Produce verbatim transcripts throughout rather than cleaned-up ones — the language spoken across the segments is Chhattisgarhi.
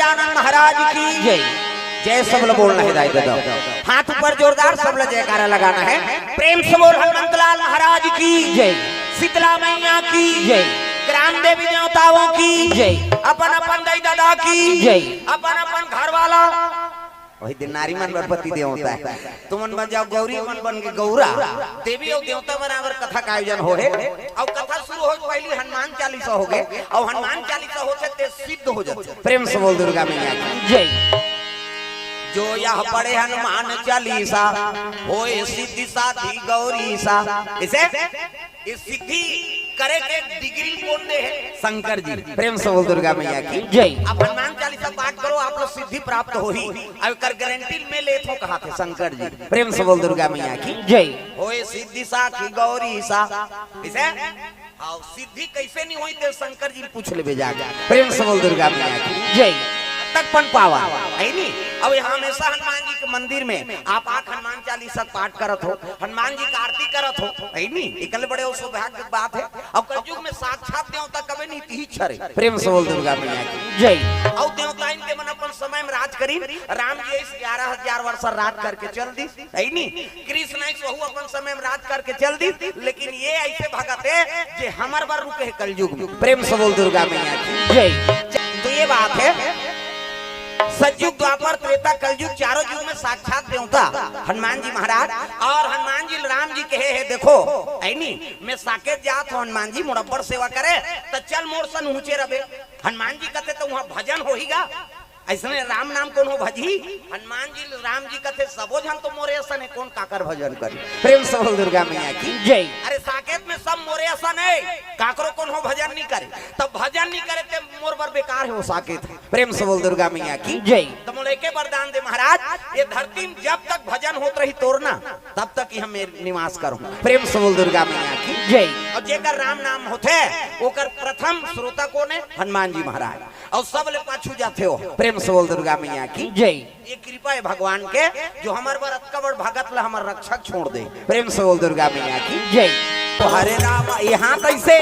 आनंद महाराज की जय। जय। सब ल बोलना है दाई ददा। हाथ ऊपर जोरदार, सब ल जयकारा लगाना है। प्रेम से बोल हनुमंतलाल महाराज की जय। शीतला मैया की जय। ग्राम देवी देवताओं की जय। अपन अपन दाई ददा की जय। अपन अपन घर वाला, वही दिन नारी मन बर पति देवता है। तुमन बन जाओ गौरी, मन बन के गौरा। देवी अउ देवता बराबर कथा का आयोजन होहे। अउ कथा शुरू हो पहली हनुमान चालीसा होगे। अउ हनुमान चालीसा होथे ते सिद्ध हो जाथे। प्रेम से बोल दुर्गा मैया की जय। जो यह पढ़े हनुमान चालीसा, होए सिद्धि साधी गौरीसा। इसे ये सिद्धि करे के डिग्री कोन दे हे? शंकर जी। प्रेम से बोल दुर्गा मैया की जय। आप हनुमान चालीसा पाठ करो, आप लोग सिद्धि प्राप्त होही। अब एकर गारंटी मैं लेत हों, कहाथे शंकर जी। प्रेम से बोल दुर्गा मैया की जय। होए सिद्धि साखी गौरीसा। इसे हाँ, सिद्धि कैसे नहीं होई ते शंकर जी पूछ लेबे जाके। प्रेम से बोल दुर्गा मैया की जय। तक पन पावा है नी। अब यहाँ हमेशा हनुमान जी के मंदिर में आप आके हनुमान चालीसा पाठ करत हो, हनुमान जी का आरती करत हो, है नी। एकले बड़े वो सौभाग्य के बात है। अब कलयुग में साक्षात देवता कबे नहीं तीही छरे। प्रेम से बोल दुर्गा मैया की जय। अउ देवता इनके मन अपन समय में राज करीन। राम जी इस ग्यारह हजार वर्ष राज करके चल दी, है नी। कृष्ण ऐसे वहू अपन समय में राज करके चल दी, लेकिन ये ऐसे भगत है जे हमर बर रुके है कलयुग में। प्रेम से बोल दुर्गा मैया की जय। तो ये बात है, सतयुग, द्वापर, त्रेता, कलयुग, चारों युग में साक्षात देवता हनुमान जी महाराज। और हनुमान जी राम जी कहे है, देखो, है नी, मैं साकेत जात हों हनुमान जी, मोर अब्बड़ सेवा करे, त चल मोर सन ऊंचे रबे। हनुमान जी कहते तो वहां भजन होहीगा, ऐसने राम नाम कोनो भजही? हनुमान जी, राम जी कथे, "सबो झन तो मोरे असन हे, कोन काकर भजन करी?" प्रेम से बोल दुर्गा मैया की जय। अरे साकेत में सब मोरे असन हे, काकरो कोनो भजन नहीं करे, तब भजन नहीं करे ते मोर बर बेकार है वो साकेत। प्रेम से बोल दुर्गा मैया की जय। तो मोला एके वरदान दे महाराज, ये धरती में जब तक भजन होत रही तोर ना, तब तक ही हम निवास करूं। प्रेम से बोल दुर्गा मैया की जय। और जेकर राम नाम होथे, ओकर प्रथम श्रोता कोन है? हनुमान जी महाराज। अउ सब ले पाछू जाथे हो। प्रेम से बोल दुर्गा मैया की जय। ये कृपा है भगवान के, जो हमर बर अतका बड़ भगत ला हमर रक्षक छोड़ दे। प्रेम से बोल दुर्गा मैया की जय। तो हरे राम, यहाँ कैसे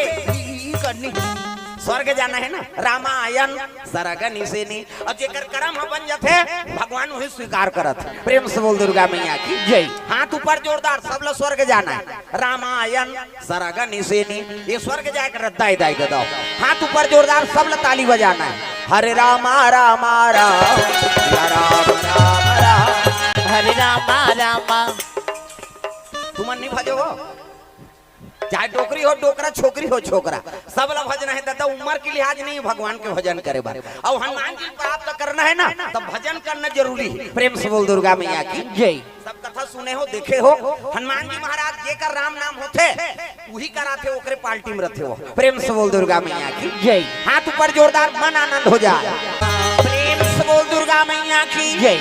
स्वर्ग जाना है ना, रामायण सरग निसेनी, और जेकर करम ह बन जाथे, भगवान वही स्वीकार करत। प्रेम से बोल दुर्गा मैया की जय। हाथ ऊपर जोरदार, सब ला स्वर्ग जाना है, रामायण सरग निसेनी, ये स्वर्ग जाए के रद्दा ही दाई दे दो। हाथ ऊपर जोरदार, सब ल ताली बजाना है। हरे रामा रामा राम, या राम राम राम। हरे रामा रामा। तुमन नहीं भजो हो, चाहे डोकरी हो डोकरा, छोकरी हो छोकरा, सब ल भजना है दादा। उम्र के लिहाज नहीं, भगवान के भजन करे बर। अउ हनुमान जी प्राप्त करना है ना, तब भजन करना जरूरी है। प्रेम से बोल दुर्गा मैया की जय। सब कथा सुने हो, देखे हो, हनुमान जी महाराज जेकर राम नाम होथे, उही कराथे, ओकरे पार्टी में रथे हो। प्रेम से बोल दुर्गा मैया की जय। हाथ ऊपर जोरदार, मन आनंद हो जाए। प्रेम से बोल दुर्गा मैया की जय।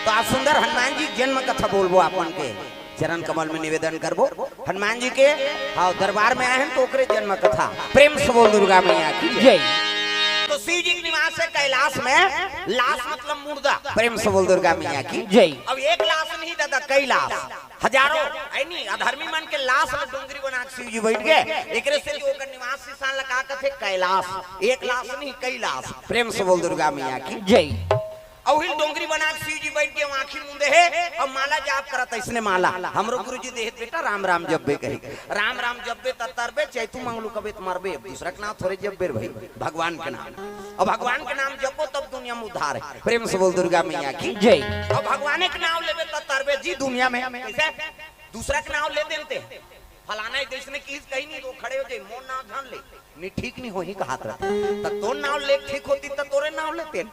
तो आज सुंदर हनुमान जी जन्म कथा बोलबो, अपन के चरण कमल में निवेदन करबो हनुमान जी के। हाँ, दरबार में आए हैं तो ओकरे जन्म कथा। प्रेम से बोल दुर्गा मैया की जय। तो शिव जी के निवास है कैलाश में, लाश मतलब मुर्दा। प्रेम से बोल दुर्गा मैया की जय। अब एक लाश नहीं दादा, कई लाश, हजारों, ऐनी अधर्मी मन के लाश ल डोंगरी बना के शिव जी बैठ गए। एकरे से जो ओकर निवास स्थान ल का कथे? कैलाश। एक लाश नहीं, कई लाश। प्रेम से बोल दुर्गा मैया की जय। अउ हिल डोंगरी बना के शिव जी बैठ के आंखी मूंदे हे, अब माला जाप करत, ऐसने माला हमरो गुरुजी देहे, बेटा राम राम जब्बे कही। राम राम जब्बे त तरबे, चैतू मंगलू कबे त मरबे। दूसरा के नाम थोरे जब्बे रे भाई, भगवान के नाम। अब भगवान के नाम जपो तब दुनिया में उद्धार है। प्रेम से बोल दुर्गा मैया की जय। अब भगवान के नाम लेबे त तरबे जी दुनिया में। कैसे? दूसरा के नाम ले देते हैं, फलाना ही जैसने किहिस कहीं नहीं, वो खड़े हो जाए, मोर नाम जान ले, नहीं ठीक नहीं होही कहत रहते। त तोर नाम ले ठीक होती त तोरे नाम लेते।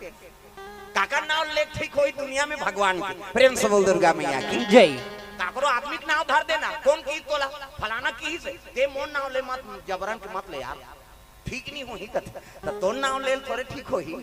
काकर नाम ले ठीक होही दुनिया में? भगवान के। प्रेम से बोल दुर्गा मैया की जय। काकरो आदमी के नाम धर देना, कोन किहिस तोला? फलाना किहिस, ते मोर नाम ले मत, जबरन के मत ले यार, ठीक नहीं होही कथे। त तोर नाम ले थोरे ठीक होही,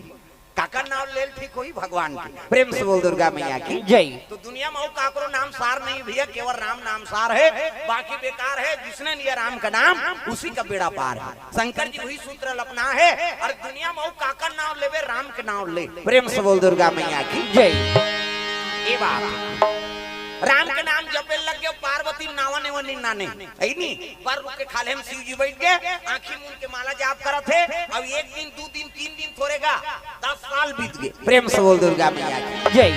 काकर नाम ले ठीक होही? भगवान के। प्रेम से बोल दुर्गा मैया की जय। तो दुनिया में अउ काकरो नाम सार नहीं भैया, केवल राम नाम सार है, बाकी बेकार है। जिसने लिया राम का नाम उसी का बेड़ा पार है। शंकर जी वही सूत्र अपना है, और दुनिया में अउ काकर नाम लेबे, राम के नाम ले। प्रेम से बोल दुर्गा मैया की जय। ये बात राम के नाम जपे लग गए, पार्वती नावा नेवा निन्नाने, है नी? पर रुक के खाले हम शिव जी बैठ गए, आंखी मूंद के माला जाप करत है। अब एक दिन, दो दिन, तीन दिन थोरेगा, दस साल साल बीत गे, प्रेम से बोल दुर्गा मैया की। जय।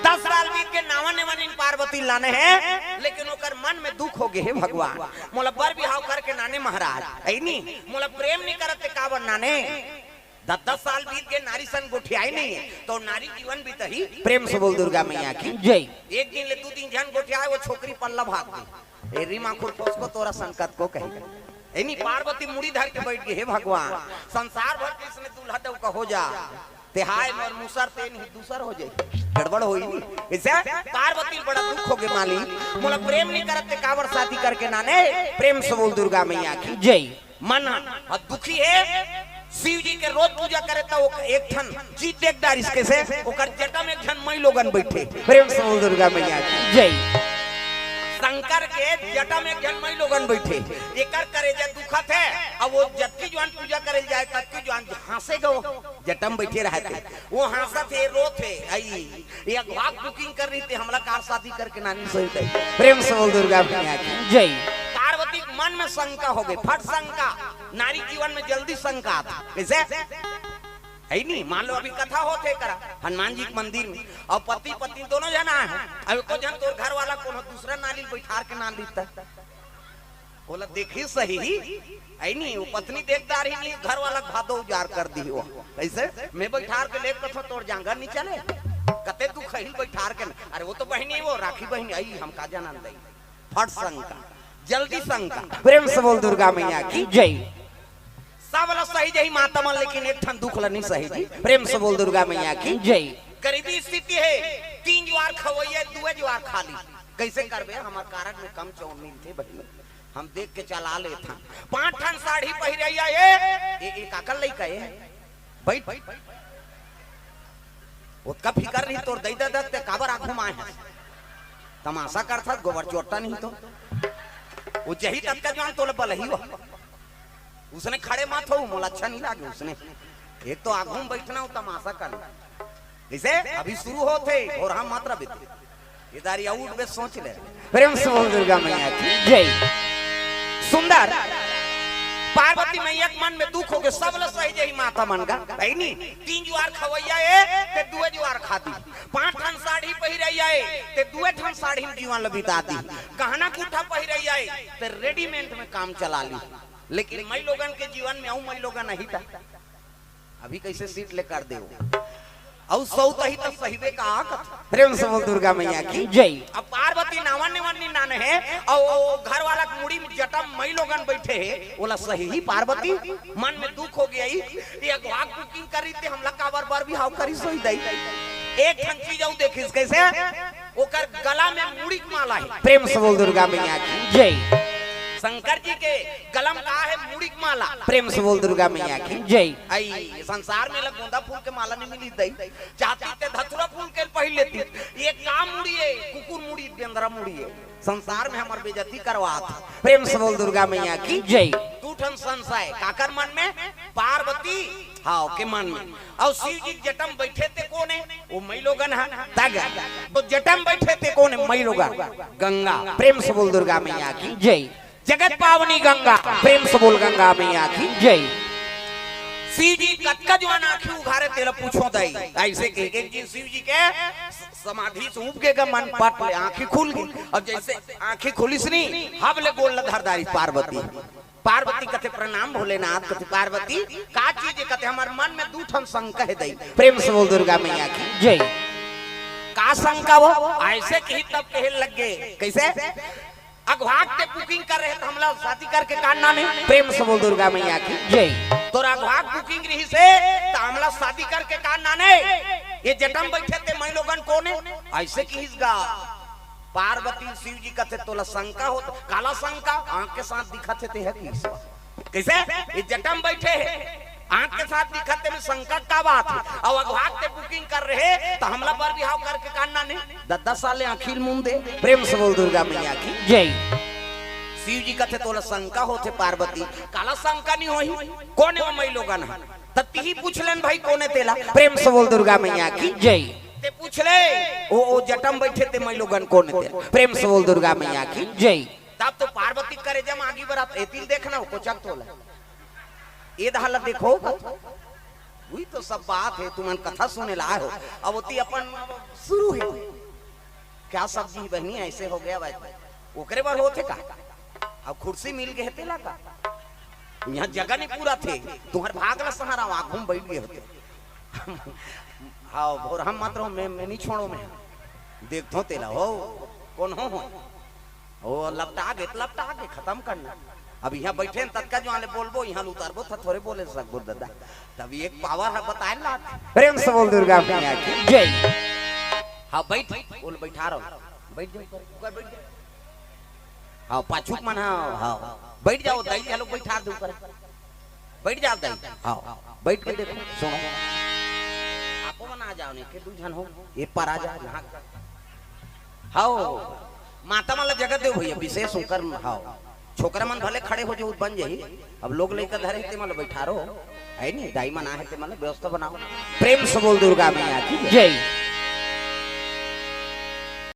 दस साल बीत गे, नावा नेवा नीन पार्वती लाने हे, लेकिन ओकर मन में दुख हो गे, हे भगवान, मोला बर बिहाव करके नाने महाराज, अइनी, मोला प्रेम नहीं करत ते काबर नाने? दस दस साल बीत गे, नारी सन गोठियाए नहीं हे, तो नारी जीवन बीतही, प्रेम से बोल दुर्गा मैया की। जय। एक दिन ले दू दिन झन गोठियाए, वो छोकरी पल्ला भाग गे। ए रीमा खुरपोस को तोरा संकत को कही। एनी पार्वती मुड़ी धर के बैठ गे, हे भगवान, संसार भर कृष्ण दूल्हा डौका हो जा, ते हाय मोर मुसर ते नहीं दूसर हो जाई, गड़बड़ होई नहीं। इसे पार्वती बड़ा दुख हो गे, मालिक, मोला प्रेम नहीं करत ते काबर शादी करके नाने? प्रेम से बोल दुर्गा मैया की। जय। मन ह दुखी हे। शिव जी के रोज पूजा करे त ओक-, एक ठन चीज देख डारिस, कैसे ओकर जटा में एक झन मई लोगन बैठे। प्रेम से बोल दुर्गा मैया की। जय। शंकर के जटा में एक झन मई लोगन बैठे, एकर करेजा दुखत हे। अब वो जतकी जुआन पूजा करे जाए, ततकी जुआन हाँसे गो जटा में बैठे रहते। वो हाँसत हे, रोत हे, आई ये अघवा के booking कर रही थी, हमला कार शादी करके नानी सही दे। प्रेम से बोल दुर्गा मैया की। जय। पार्वती के मन में शंका हो गई, फट शंका। नारी जीवन में जल्दी शंका आता। कैसे? है नहीं, मान लो अभी कथा होत हे करा हनुमान जी के मंदिर में, और पति पत्नी दोनों जना हे, अब एको झन तोर घर वाला कोनो दूसरा नाली बैठार के नान लीता। ओला देखी सही ही, आई नहीं, वो पत्नी देखदार ही नहीं, घर वाला भादो उजार कर दी हो। ऐसे मैं बैठार के लेके कथो तोर जांगर नहीं चले, कते तू खहिल बैठार के न-, अरे वो तो बहनी, वो राखी बहनी आई, हम का जानन दई। फट शंका, जल्दी शंका। प्रेम से बोल दुर्गा मैया की। जय। सब ला सही जही माता मन, लेकिन एक ठन दुख ला नहीं सही जी। प्रेम से बोल दुर्गा मैया की। जय। गरीबी स्थिति हे, तीन जुआर खवैया, दुए जुआर खाली। कैसे करबे? हमार कारड में कम चौन मिलथे बहिनी, हम देख के चला लेथन। पांच ठन साड़ी पहिरैया ए, ए, ए काकर लइका ए? बैठ। ओतका फिकर नहीं तोर दई ददा ते काबर आघू माए हे? तमाशा करथस, गोबर चोट्टा नहीं तो। वो जही ततका जुआन तोला बलही हो। उसने खड़े मत हो, मोला अच्छा नहीं लागे उसने। एक तो आघू में बैठना हो, तमाशा करना। जैसे अभी शुरू होत हे, और हम मात्रा बीते। इधर या उठ बे सोच ले। प्रेम से बोल दुर्गा मैया की। जय। सुंदर। पार्वती मैया के मन में दुख हो गे, सब ला सही जही माता मन का। बहिनी, तीन जुआर खवैया ए, ते दुए जुआर खा दी। पांच ठन साड़ी पहिरैया ए, ते दुए ठन साड़ी में जीवन ला बिता दी। गहना गुठा पहिरैया ए, ते readymade में काम चला ली। लेकिन मई लोगन के जीवन में अउ मई लोगन नहीं था। अभी कैसे सीट ले कर दे? अउ सौत ही तो सहिबे का आकत। प्रेम से बोल दुर्गा मैया की। जय। अब पार्वती नावन निवन नी नाने हे, अउ घर वाला के मुड़ी में जटा मई लोगन बैठे हे, ओला सही ही पार्वती मन में दुख हो गया ही। ये अगवा के booking करी ते हमला काबर बर बिहाव करी सोई दई। एक ठन चीज अउ देखिस कैसे? ओकर गला में मुड़ी के माला हे। प्रेम से बोल दुर्गा मैया की। जय। शंकर जी के गला में का हे? मुड़ी के माला। प्रेम से बोल दुर्गा मैया की। जय। आई संसार में ला गोंदा फूल के माला नहीं मिली दई, चाहती ते धतुरा फूल के पहिर लेती। ये का मुड़ी हे? कुकुर मुड़ी, बेंदरा मुड़ी हे। संसार में हमर बेइज्जती करवात हे। प्रेम से बोल दुर्गा मैया की। जय। दू ठन संशय काकर मन में? पार्वती हाँ के मन में। अउ शिव जी जटा में बैठे ते कोन हे? वो मई लोगन हे। तग। तो जटा में बैठे ते कोन हे? मई लोगन। गंगा। प्रेम से बोल दुर्गा मैया की। जय। जगत पावनी गंगा। प्रेम से बोल गंगा मैया की। जय। शिव जी कतका जुआन आँखी उघारे तेला पूछो दई। ऐसे कह के एक दिन शिव जी के स-, समाधि से उब गे गा मन पट ले, आँखी खुल गई। अब जैसे आँखी खुलिस नी, हब ले गोड़ ला धर डारिस पार्वती। पार्वती कथे, "प्रणाम भोलेनाथ।" कथे, "पार्वती, का चीज हे?" कथे, "हमर मन में दू ठन शंका हे दई।" प्रेम से बोल दुर्गा मैया की। जय। का शंका वो? ऐसे कही तब कहे लग गे। कैसे? अगवा के ते booking कर रहे त हमला शादी करके का नाने? प्रेम से बोल दुर्गा मैया की। जय। तोर अगवा के booking रहिस हे त हमला शादी करके का नाने? ये जटा में बैठे ते मई लोगन कोन हे? ऐसे कहिस गा। पार्वती शिव जी कथे, "तोला शंका होत?" "काला शंका?" "आँख के साथ दिखत हे ते हे कइसे?" "कइसे?" "ये जटा में बैठे हे, आँख के साथ दिखत हे, में शंका का बात हे? अउ अगवा के ते booking कर रहे, त हमला बर बिहाव करके का नाने?" दस दस साल ले आँखी ल मूंद दे। प्रेम से बोल दुर्गा मैया की। जय। शिव जी कथे, "तोला शंका होत हे पार्वती?" "काला शंका नहीं होही, कोन हे वो मई लोगन ह?" "त तिही पूछ लेन भाई, कोन हे तेला?" प्रेम से बोल दुर्गा मैया की। जय। ते पूछ ले, ओ, ओ जटा में बैठे ते मई लोगन कोन हे तेला। प्रेम से बोल दुर्गा मैया की। जय। तब तो पार्वती करेजा में आगी बरत, एती ल देखना हो, कोचक तोला। ये दहा ला देखो। वही तो सब बात है, तुमन कथा सुने ला आए हो। अब ओती अपन शुरू है, क्या सब्जी बहिनी ऐसे हो गया भाई, ओकरे बर होथे का? अब कुर्सी मिल गए तेला का? यहाँ जगह नहीं पूरा थे, तुम्हारे भाग ला सहारा, वहाँ घूम बैठ गए होते। हाँ, भोरहा मत रहो, मैं, मैं नहीं छोड़ो, मैं देखथो तेला हो, कौन हो, हो? ओ, लपटा गे त लपटा गे, खतम करना। अब यहाँ बैठे हैं, ततका जो आले बोलबो, यहाँ ले उतारबो, त थोड़े बोले सकबो दादा। तभी एक पावर है, बताए ला। प्रेम से बोल दुर्गा मैया की। जय। हाँ, बैठ, बोल, बैठा रहो, बैठ जाओ, ऊपर बैठ जाओ। हाँ, पाछू के मन, हाँ, हाँ, बैठ जाओ, दाई घलो बैठा दे ऊपर, बैठ जाओ दाई। हाँ, बैठ के देखो, सुनो, आपो मन आ जाओ, नहीं के दू झन हो, एक पर आ जाओ, नहा। हाओ, माता मन ला जगह देव भैया, विशेष उनकर। हाओ, छोकरा मन भले खड़े हो जाओ, बन जाही। अब लोग लइका धरे हे, ते मन ला बैठारो, है नी, दाई मन आहे, ते मन ला व्यवस्था बनाओ। प्रेम से बोल दुर्गा मैया की जय। जय।